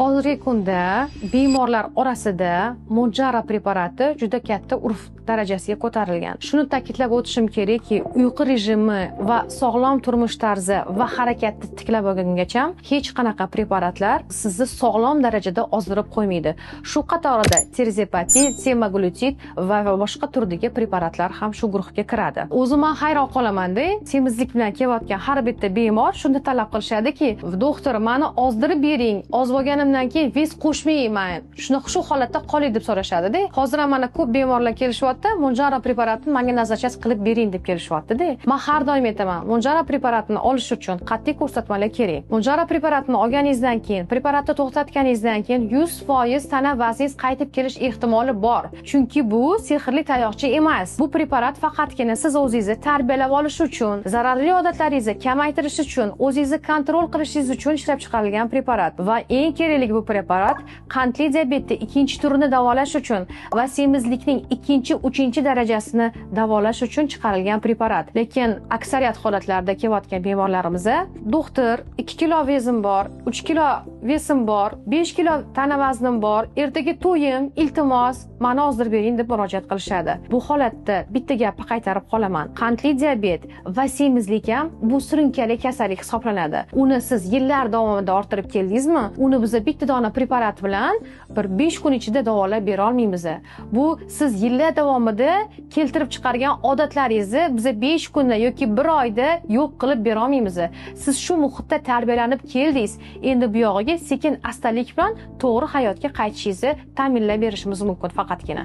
Hozirgi kunda bemorlar orasida Mounjaro preparati juda katta urf darajasiga ko'tarilgan. Shuni ta'kidlab o'tishim kerakki, uyqu rejimi va sog'lom turmush tarzi va harakatni tiklab olgungacha hech qanaqa preparatlar sizni sog'lom darajada ozdirib qo'ymaydi. Shu qatorida tirzepatid, semaglutid va boshqa turdagi preparatlar ham shu guruhga kiradi. O'zim ham hayron qolaman-da, semizlik bilan kelayotgan har bitta bemor shuni talab qilishadiki, doktor, meni ozdirib bering, ozib olganimdan keyin vес qo'shmayman. Shuni shu holatda qolay deb so'rashadi-da. Hozir ham mana ko'p bemorlar kelishyapti, Mounjaro preparatini menga назначать qilib bering deb kelishyapti-da. Men har doim aytaman, Mounjaro preparatini olish uchun qat'iy ko'rsatmalar kerak. Mounjaro preparatini olganingizdan keyin, preparatni to'xtatganingizdan keyin 100% tana vazningiz qaytib kelish ehtimoli bor. Chunki bu sehrli tayoqcha emas. Bu preparat faqatgina siz o'zingizni tarbiyalab olish uchun, zararli odatlaringizni kamaytirish uchun, o'zingizni kontrol qilishingiz uchun ishlab chiqarilgan preparat. Va eng kerakli bu preparat qandli diabetni ikkinchi turini davolash uchun va semizlikning ikkinchi, uchinchi darajasini davolash uchun chiqarilgan preparat. Lekin aksariyat holatlarda kelayotgan bemorlarimiz, doktor, 2 kilo vezim bor, 3 kilo vesim bor, 5 kilo tana vaznim bor, ertaga to'yim, iltimos, meni ozdirib bering deb murojaat qilishadi. Bu holatda bitta gapni qaytarib qolaman. Qandli diabet va semizlik ham bu surunkali kasallik hisoblanadi. Uni siz yillar davomida orttirib keldingizmi? Uni biz bitta dona preparat bilan bir 5 kun ichida davolab bera olmaymiz. Bu siz yillar davomida keltirib chiqargan odatlaringizni biz 5 kunda yoki 1 oyda yo'q qilib bera olmaymiz. Siz shu muhitda tarbiyalanib keldingiz. Endi bu yog'iga sekin astalik bilan to'g'ri hayotga qaytishingizni ta'minlab berishimiz mumkin faqatgina.